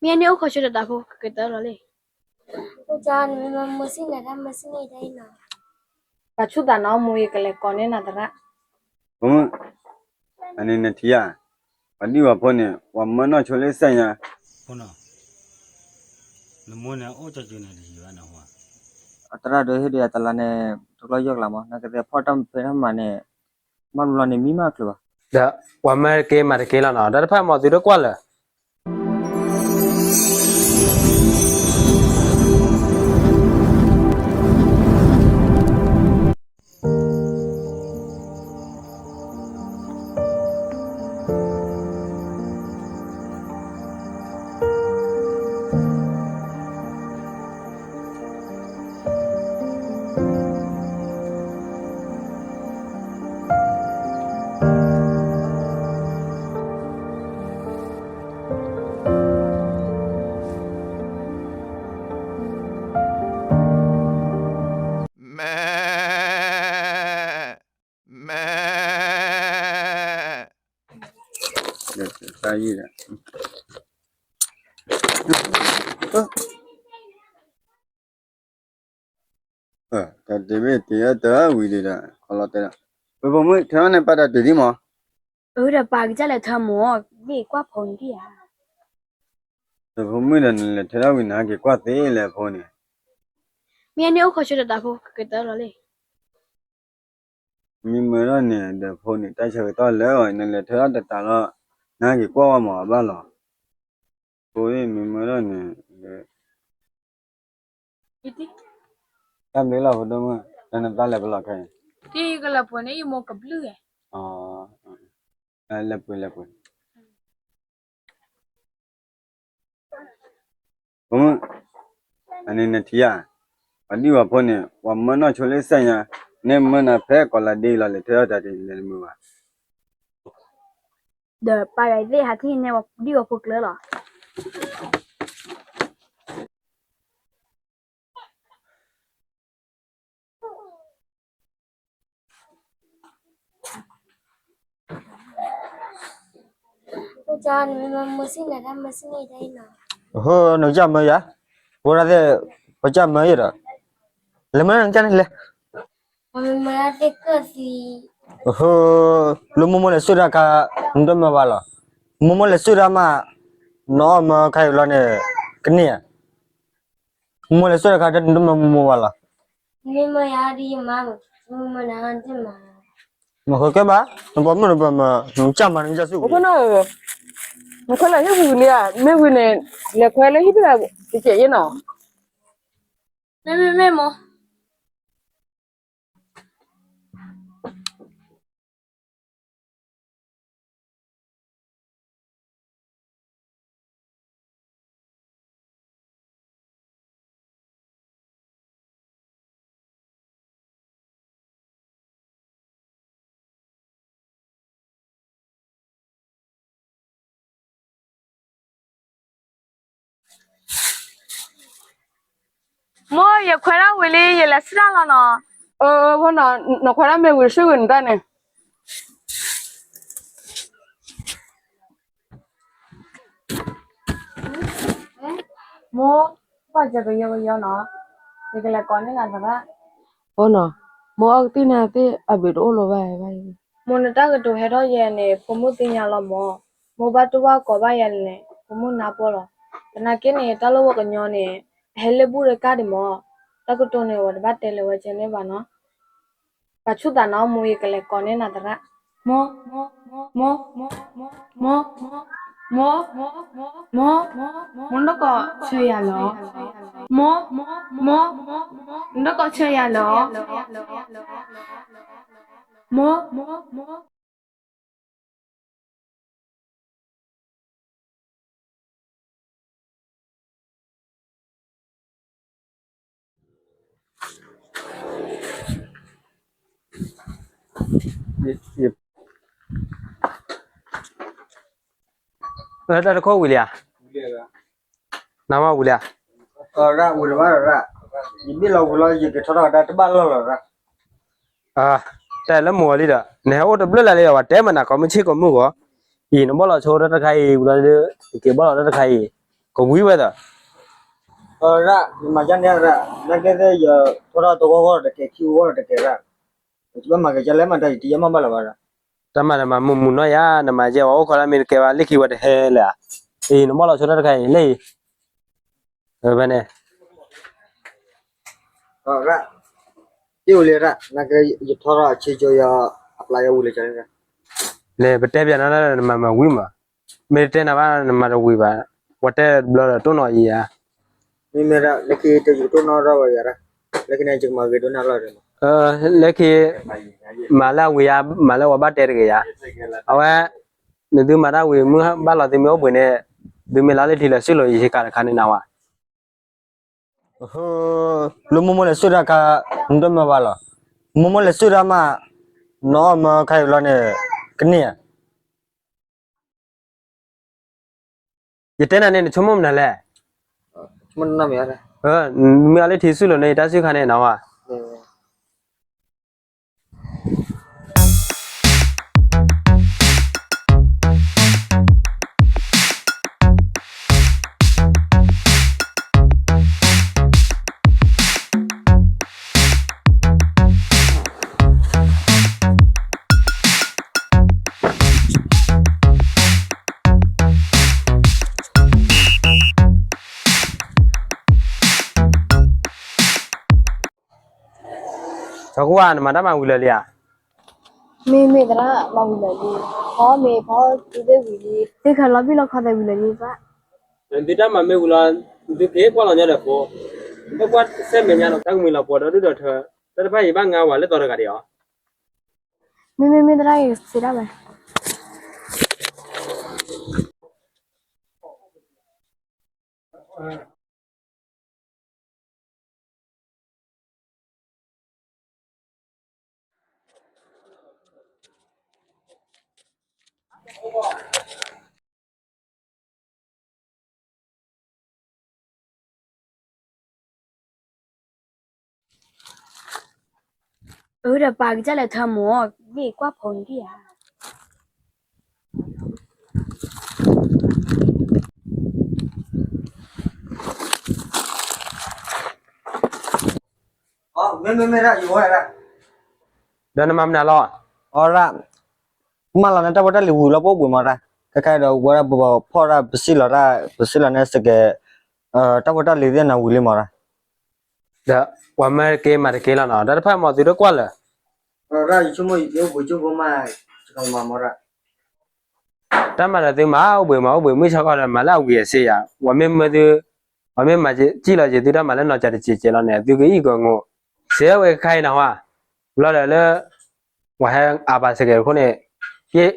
မ့ၢ်အန့ၣ်အိၣ်ခိးဆၢဒီးတၢ်ဖိကကတၢၢ်လီၤလံ. ဖိကၠီနမ့ၢ်မၤမုာ်စံၣ်နၤတၢ်မၤစံၣ်န့ၣ်တၢ်အံၤနီၤ. ပာ်ဆူၣ်သးနီၤ မိၢ်ယကလဲၤကိးန့ၢ်နၤသရၣ်. ဖိမုၣ်, အန့ၣ်နထံၣ်ဧါ, ပှၤဒံၣ်ပှၤဖိန့ၣ် ပှၤမၢနီၢ်ဆိလၢစၢ်ညါ. ဖိနီၤ, နမိၢ်န့ၣ်အိၣ်ကၠီကၠီန့ၣ်တယံာ်ဘၣ်နဟူဧါ. အသရၣ်ဒိဟ့ၣ်ဒုးအတလါန့ၣ် တကျီယီၢ်ကလါမး နကသ့ၣ်ဖီၣ်တၢ်ဖဲတၢ်မၤန့ၣ် ဘၣ်ဘျီန့ၣ်မံမးချုးဘၣ်. ဒီးပှၤမၤတက့ၢ်မၤတက့ၢ်လီၤနီၤ တၢ်တဖၣ်မၤသုတကွၢ်လၢာ်. မဲ, မဲ, တၢ်ယံာ်ဒီး တၢ်တဘ့ၣ်တ့ၢ်တၢ်ဝံၤဒံးဒီး ခီလီၤတဲာ်ဒီး ပဖိမုၣ် ထဲန့ၣ်ပာ်တၢ်တ့ၢ်ဒံးမး. အၢ ဒီးပာ်ကစၢ်လဲၤထၢမး ဘ့ၣ်ကွၢ်ဖိန့ၣ်ဒံးဧါ. ပဖိမုၣ်ဒီးနလဲၤထၢထီၣ်ဝံၤနဟဲက့ၤကွၢ်သ့လဲၣ်ဖိန့ၣ်. မ့ၢ်အန့ၣ်အိၣ်ခိးဆၢဒီးတၢ်ဖိကကတၢၢ်လီၤလံ. မ့ၢ်မၢထီၣ်န့ၣ် ဒီးဖိန့ၣ်တၢ်ဆၢကတီၢ်လၢအီၤ နလဲၤထၢထီၣ်တတးလီၤ နဟဲက့ၤကွၢ်ဝဲမးအဘၣ်လီၤ. ဖိမ့ၢ်မၢထီၣ်န့ၣ် တၢ်ဘျုးလီၤဖိဒိၣ်မုၣ် တၢ်နသးလဲၤပလီၢ်ခဲအံၤ ကလၢပှဲၤန့ၣ် ယမိၢ်ကဘျုးဧါ. လဲၤပှဲၤလဲၤပှဲၤ ဖိမုၣ်, အန့ၣ်နထံၣ်ဧါ, ပှၤဒံၣ်ပှၤဖိန့ၣ် ပှၤမၢနီၢ်ဆိလၢစၢ်ညါ, န့ၣ်မၢနၤဖဲကီၢ်လၤဒ့လီၤ လဲၤထၢထီၣ်တၢ်တ့ၢ်လဲၤတမုာ်ဘၣ်. ဒီးပာ်ဂၤအံၤသ့ၣ်ဟးထံၣ်န့ၢ်ပှၤဒံၣ်ပှၤဖိကျၢၤလီၤ. နကစၢ်မၢယၤ, ဖိဒၣ်သ့ၣ်, ပကစၢ်မၢယၤဒီး, လဲၤမၢနကစၢ်န့ၣ်လဲၤ. လၢမိၢ်မိၢ်လဲၤဆူၣ်တၢ်ခါ, နတမၢဘၣ်လီၤ. မိၢ်မိၢ်လဲၤဆူၣ်တၢ်မး, နအီၣ်မၢခါအံၤဘျီန့ၣ်, ကန့ၢ်ဧါ. မိၢ်လဲၤဆူၣ်တၢ်ခါ တၢ်နတမၢမိၢ်မိၢ်ဘၣ်လီၤ. မ့ၢ်မၢယၤဒ်ယမါ, မ့ၢ်မၢနၤဒ်မါ, မ့ၢ်ဃုကဲဘၣ်, နပိာ်မုၣ်နပိာ်မၢ, နကစၢ်မၤနကစၢ်ဆူၣ်, နခွဲးလၢဟ့ၣ်ဝံၤလံဧါ, မ့ၢ်ဝံၤန့ၣ်, လဲၤခွဲးလၢဟံၣ်ဖဲလဲၣ်, တကဲးယဲနီၤ, မ့မ့မ့ၢ်မိၢ် မိၢ် ယခွဲးဒၣ်ဝံၤလံ ယလဲၤဆူၣ်တၢ်လီၤနီၤ. အၢ ဖိနီၤ, နခွဲးဒၣ်မ့ၢ်ဝံၤဆူၣ်ဝံၤနတၢ်န့ၣ်. မိၢ်, ပှၢ်စၢၤကယီကယီနီၤ, ယကလဲၤကိးန့ၢ်နၤသရၣ်. ဖိနီၤ, မိၢ်အီၣ်ကသံၣ်န့ၣ်သ့ၣ်အဘျုးတအိၣ်လၢၤဘၣ်ဘၣ်. မိၢ်နတၢ်ကတိၤဟဲထီၣ်ယဲန့ၣ် ဖိမုၣ်သ့ၣ်ညါလီၤမၢ်, မိၢ်ဘၣ်တူၢ်ဘၣ်ကိးဘၣ်ယဲန့ၣ် ဖိမုၣ်နၢ်ပၢၢ်လီၤ. သနာ်က့န့ၣ် တၢ်လၢဝဲကညီန့ၣ် အဟဲလၢဘူၣ်တကၢ်ဒံးမၢ်, တၢ်ကတိၤန့ၣ် ဝဲတဘၣ်တဲလၢၤဝဲကဲန့ၣ်ဘၣ်နီၤ. ပာ်ဆူၣ်သးနီၤ မိၢ် ယကလဲၤကိးန့ၢ်နၤသရၣ်. မိၢ်, မိၢ်, မိၢ်, မိၢ်, မိၢ်, မိၢ်, မိၢ်, မိၢ်, မိၢ်, မိၢ်, မိၢ်, မိၢ်, နတကိးဆၢယၤလၢၤ. မိၢ်, မိၢ်, မိၢ်, မိၢ်, မိၢ်, နတကိးဆၢယၤလၢၤ. မိၢ်, မိၢ်, မိၢ် တၢ်တခီဝံၤလံဧါ, နမ့ၢ်ဝံၤလံဧါ, ရၣ်ဝံၤလၢၤဘၣ်ရၣ်, ယဘ့ၣ်လီၤဝံၤလီၤ ယကထီထီၣ်ကဒါတဘၣ်လီၢ်လီၤရၣ်. တၢ်လၢမိၢ်လံဒီး နဟဲအိၣ်တဘျုးလၢ်လၢယဝၤတဲမနၤကိးမုၢ်ဆ့ၣ်ကိးမုၢ်ဂီၢ်, အံၤနဘီၣ်လီၤဆိတၢ်တခါအံၤ ဝံၤလီၤဒီး ယက့ၤဘီၣ်လီၤတၢ်တခါအံၤ, ကဝံၤဝဲဒီး, ရၣ်, နမၤဒ်န့ၣ်ရၣ်, နာ်က့သ့ၣ်ယထီထီၣ်တဂီၢ်ဂီၢ်တကဲ ခံဂီၢ်ဂီၢ်တကဲရၣ်, ဘၣ်မၤက့ၤကလဲၣ်မး တၢ်ယတံၤယမးဘၣ်လၢၤဘၣ်ရၣ်, တၢ်မၤတမၤမုာ်မုာ်နီၢ်ယၤ နမၤကဲဝဲအိၣ်ခိးလၢမ့ၢ်တကဲဘၣ် လၢခံဝဲတဟဲလၢၤဧါ, အံၤ နဘီၣ်လီၤဆိတၢ်တခါအံၤ လၢအံၤ, ဖဲန့ၣ် ရၣ်, တ့ၢ်ဝံၤလံရၣ်, နာ်က့ယထီထီၣ်အဆ့ကၠိယ အပျၢ်ယဝံၤလံ, လဲၤပတဲပျးနၤလၢနမၤမၤဝံၤမး, မ့ၢ်တတဲနၤဘၣ် နမၤတဝံၤဘၣ်, ပှၤတဲဘျီဒီးတိၢ်နီၣ်ယၤ, မ့မ့ၢ်ရၣ် လၢခံတယုၢ်တိၢ်နီၣ်ထီၣ်ဝဲယၤရၣ်, လၢခံန့ၣ်ယကမၤဂ့ၤဒိၣ်နၢ်လီၤဒီး, လၢခံ မၤလၢအဝံၤယၤ မၤလၢဝဲဘၣ်တဲတဂ့ၤယၤ, အဝဲ နသုမၤတၢ်ဝံၤ မုၢ်ဘၣ်လီၤသုမ့ၢ်အိၣ်ဘှံးန့ၣ်, သုမ့ၢ်လီၤလၢထံလီၤဆူၣ်လီၤ ယဟံးခါတခါန့ၣ်နဝဲ, လၢမိၢ်မိၢ်လဲၤဆူၣ်တၢ်ခါ, နတမၤဘၣ်လီၤ, မိၢ်မိၢ်လဲၤဆူၣ်တၢ်မး, နအီၣ်မၢခါအံၤဘျီန့ၣ်, ကန့ၢ်ဧါ ယတဲနၤန့ၣ် နဆိကမိၣ်မနုၤလဲၣ်, မ့ၢ်အီၤလၢထံဆူၣ်လီၤန့ၣ် ယတၢ်ဆူၣ်ခါန့ၣ်နဝဲ စီၤကိၣ်ဝါ နမၤတၢ်မၤဝံၤလၢာ်လံဧါ, မ့မ့ၢ်သရၣ် မၤဝံၤလၢာ်လံ, ဖီမ့ၤဖီသုသ့ၣ်ဝံၤလံ, သုခဲလီၤဘံၣ်လီၤခီသဲးဝံၤလၢာ်လံသရၣ်, သုတၢ်မၤမ့ၢ်ဝံၤလီၤ, သုက့ၤကွၢ်လီၤညီဒီးဖိ, ဘၣ်ကွၢ်စဲမဲာ်ညါနီၤ တၢ်ကမှံၤလီၤပှီၤဒီးဒုၣ်ဒီးထၢ, တၢ်တဖၣ်အံၤဘၣ်ငါဝဲလၢသီတဂၤဒံးဧါ, မ့မ့ၢ်မ့ၢ်သရၣ်အံၤစံးဒၣ်ဝဲ အၢ ဒီးပာ်ကစၢ်လဲၤထၢမၢ်, ဘ့ၣ်ကွၢ်ဖိန့ၣ်ဒံးဧါ. မ့မ့ၢ်မ့ၢ်ဒၣ်ယဝဲဒၣ်, ဒီးနမၤမနုၤလီၤ. အီရၣ်, မၢလီၤန့ၣ် တၢ်ဖိတၢ်လံၤဝံၤလီၤပအိၣ်ဘှံးမးရၣ်, ခဲခါဒီးဝဲဒၣ်ပဖီၣ်ဒၣ်ပစံၣ်လီၤတၢ် ပစံၣ်လီၤန့ၣ်စကဲး, တၢ်ဖိတၢ်လံၤသ့ၣ်နၤဝံၤလံမးရၣ်. ဒီးပှၤမၢတက့ၤမၤတက့ၤလီၤနီၤ, ဒီးတဖၣ်မၤသုတကွၢ်လၢာ်. တၢ်မၤဒီးသုမၤအိၣ်ဘှံးမၤအိၣ်ဘှံး မုၢ်ဆါခီဒီး မၤလၢအဝံၤအစ့ယၤ, ပှၤမ့ၢ်မၢသု, ပှၤမ့ၢ်မၤစံၣ်လီၤက့ၤသုတၢ်မၤလၢနီၤကၠးတစဲးကဲးလီၤန့ၣ် သုကအံၣ်ကငိး, စဲးဝဲခါအံၤနဟါ, ဘျီဒီးလၢ ပှၤဟဲအါပာ်စကဲးတခိၣ်န့ၣ်,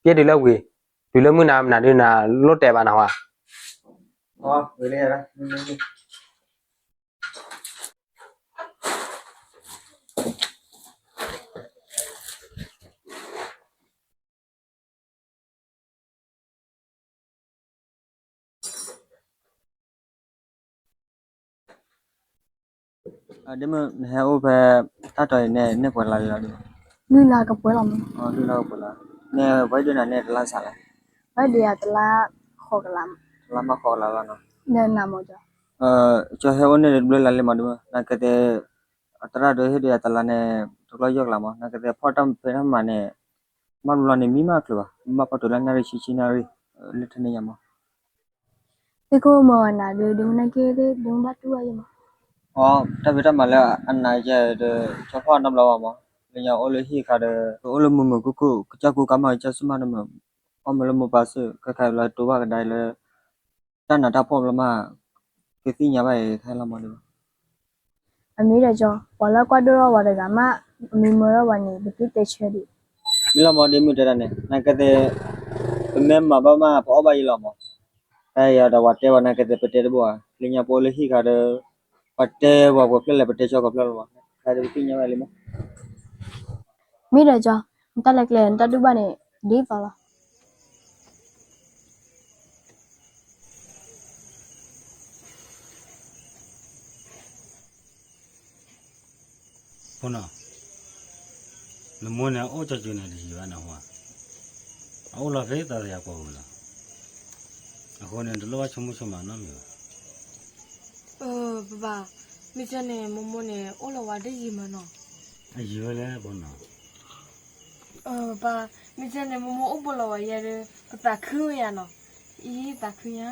ပျဲတုၤလၢဝံၤ, တုၤလၢမုၢ်နၤမနၤဒုးနၤလိၣ်တဲာ်ဘၣ်နဟါ. ဒ်မုၢ်နဟဲအိၣ်ဖဲ တၢ်တီၤအံၤန့ၣ် န့ၢ်ပှဲၤလါလံလီၤဒ်မုၢ်. လွံၢ်လါကပှဲၤလီၤမး. လွံၢ်လါကပှဲၤလီၤ. န့ၣ်ပှၤဟ့ၣ်ဒုးနၤန့ၣ်တလါစးလဲၣ်. ပှၤဟ့ၣ်ဒုးယၤတလါဃိးကလး. တလါမးဃိးကလးလီၤနီၤ. ဒီးနၤမးကၠီ. ကၠီဟဲအိၣ်န့ၣ်တဘျုးလါလံမးဒ်မုၢ် နာ်က့သ့ၣ်, အသရၣ်ဒုးဟ့ၣ်ဒုးယၤတလါန့ၣ် တကျီယဲၢ်ကလးမး နာ်က့သ့ၣ်ဖီၣ်တၢ်ဖံးတၢ်မၤန့ၣ်, ဘၣ်ဘျီန့ၣ်မံမးချုးဘၣ် ဘၣ်ဖီၣ်တုၤလၢနၣ်ရံၣ်ဆံဆံနၣ်ရံၣ်, လၢထၢန့ၣ်ယၤမး. သ့ၣ်ခိၣ်မၢဝဲနၤဒုး ဒုးမုၢ်နာ်က့သ့ၣ် ဒုးမုၢ်ဘၣ်တူၢ်ဘၣ်ယဲၢ်မး. အီ တၢ်ဖံးတၢ်မၤလၢအနးယဲၢ်ဒီး ကၠီဖီၣ်နီတဘျီဘၣ်မး, လၢညါအိၣ်လၢဟံၣ်ခါဒီး ကအိၣ်လၢမုာ်မုာ်ခုၣ်ခုၣ် ကစၢ်ကူကါမးကစၢ်စူၢ်မးတမုာ်, အီၣ်မ့ၢ်လၢမိၢ်ပၢ်စ့ၢ် ခဲခါလၢတိဘၣ်ကဒါလၢ တၢ်နးတၢ်ဖှီၣ်ဘျီမး, ကသ့ၣ်ညါဘၣ်အံၤခဲလီၤမးဒ်မုၢ်. အမ့ၢ်ဒီးကၠီ, ပှၤလၢကွၢ်ဒိၣ်ထီၣ်ဝဲတဂၤမး, အမ့ၢ်မၢထီၣ်ဝဲန့ၣ် ပက့ၤတဲဆၢဒံး. မ့ၢ်လီၤမးဒ်မုၢ်တဲဒၣ်န့ၣ် နာ်က့သ့ၣ်, ပမ့ၢ်မၤဘၣ်မး ပအီၣ်ဘၣ်ယံလီၤမး. တၢ်အံၤဒီးပှၤတဲဝဲနာ်က့သ့ၣ် ပတဲတဘၣ်ဧါ, လၢညါပအိၣ်လၢဟံၣ်ခါဒီး ပှၤတဲပှၤပှဲၤဖျၢၣ်လဲၣ် ပတဲဆၢကီးဖျၢၣ်လီၤမး, ခဲဒုးပသ့ၣ်ညါဘၣ်လံမး. မ့ၢ်ဒီးကၠီ, နတၢ်လဲၤကျဲ နတၢ်ဒုးဘၣ်န့ၣ် ဒ်သိးလီၤ. ဖိနီၤ, နမိၢ်န့ၣ် အအိၣ်ကၠီကၠိန့ၣ်တယံာ်ဘၣ်နဟါ, အအိၣ်လီၤဖဲသးသယၤကွီၢ်ပူၤလီၤ. အဃိန့ၣ် တလိၣ်ဘၣ်ဆိကမိၣ်ဆိကမးနီတမံၤဘၣ်. ပၢ်, မ့ၢ်ကဲန့ၣ် မိၢ်မိၢ်န့ၣ် အိၣ်လီၤဝဲဒ်ယံာ်မးနီၤ. အယံာ်ဝဲလဲၣ် ဖိနီၤ. ပၢ်, မ့ၢ်ကဲန့ၣ် မိၢ်မိၢ်အိၣ်ဘူးလီၤဝဲယဲဒီး ပသးခုဝဲယၤနီၤ. အံၤ သးခုညါ